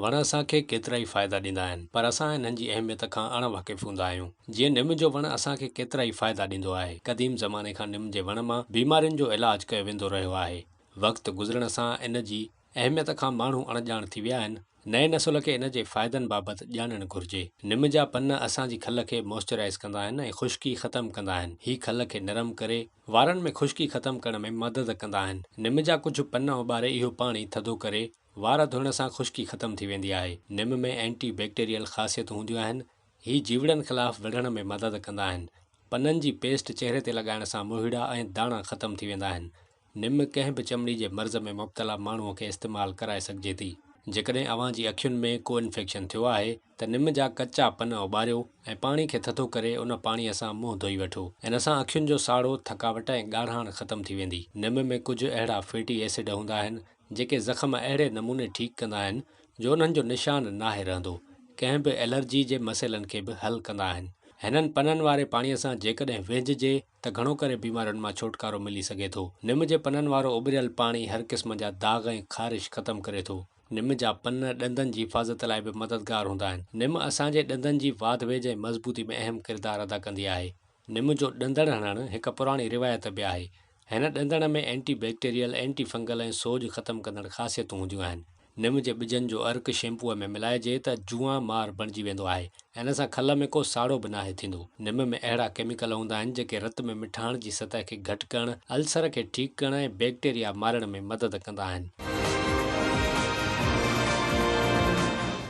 وڻ اسان کي ڪيترائي فائدا ڏيندا آهن پر اسان انهن جي اهميت کان اڻ واقف هوندا آهيون. جيئن نم جو وڻ اسان کي ڪيترائي فائدا ڏيندو آهي. قديم زماني کان نم جي وڻ مان بيمارين جو علاج ڪيو ويندو رهيو آهي. وقت گذرڻ سان ان جي اهميت کان ماڻهو اڻڄاڻ ٿي ويا آهن. نئين نسل کي ان جي فائدن بابت ڄاڻڻ گهرجي. نم جا پن اسان جي کل کي موئسچرائيز ڪندا آهن ۽ خشڪي ختم ڪندا آهن. هي کل کي نرم ڪري وارن ۾ خشڪي ختم ڪرڻ ۾ مدد ڪندا آهن. نم جا ڪجهه پن اٻاري اهو پاڻي ٿڌو ڪري وار ڌوئڻ سان خشڪي ختم ٿي ويندي آهي. نم ۾ اينٽي بيڪٽيريل خاصيتون هونديون آهن. هي جيوڙن خلاف وڙهڻ ۾ مدد ڪندا آهن. پنن جي پيسٽ چهري تي لڳائڻ سان موهيڙا ۽ داڻا ختم ٿي ويندا آهن. نم ڪنهن به چمڙي جي مرض ۾ مبتلا ماڻهوء کي استعمال ڪرائي سگهجي ٿي. جيڪڏهن اوهان جي اکين ۾ ڪو انفيڪشن ٿيو آهي ته نم جا ڪچا پن اٻاريو ۽ پاڻي کي ٿڌو ڪري ان پاڻيء سان منهن ڌوئي وٺو. ان سان اکين جو ساڙو، ٿڪاوٽ ۽ ڳاڙهاڻ ختم ٿي ويندي. نم ۾ ڪجهه اهڙا فيٽي ايسڊ هوندا آهن جيڪي زخم اهڙي نموني ٺيڪ ڪندا آهن جو انهن جو نشان ناهي رهندو، ڪنهن به الرجي جي مسئلن کي به حل ڪندا آهن. هنن پنن واري پاڻي سان جيڪڏهن وهنججي ته گهڻو ڪري بيمارين مان ڇوٽڪارو ملي سگهي ٿو. نم جي پنن وارو اٻريل پاڻي هر قسم جا داغ ۽ خارش ختم ڪري ٿو. نم جا پن ڏندن جي حفاظت لاء به مددگار هوندا آهن. نم اسان جي ڏندن جي واڌ ويجهه ۽ مضبوطي ۾ اهم ڪردار ادا ڪندي آهي. نم جو ڏندڻ هڻڻ هڪ پراڻي روايت به آهي. هن ڏندڻ ۾ اينٽي بيڪٽيريل، اينٽي فنگل ۽ سوڄ ختم ڪندڙ خاصيتون هونديون آهن. نم جي ٻجن جو عرق شيمپوء ۾ ملائجي ته جوئان مار بڻجي ويندو آهي. ان سان کل ۾ ڪو ساڙو به ناهي ٿيندو. نم ۾ اهڙا ڪيميڪل هوندا آهن جيڪي رت ۾ مٺاڻ جي سطح کي گهٽ ڪرڻ، السر کي ٺيڪ ڪرڻ ۽ بيڪٽيريا مارڻ ۾ مدد ڪندا آهن.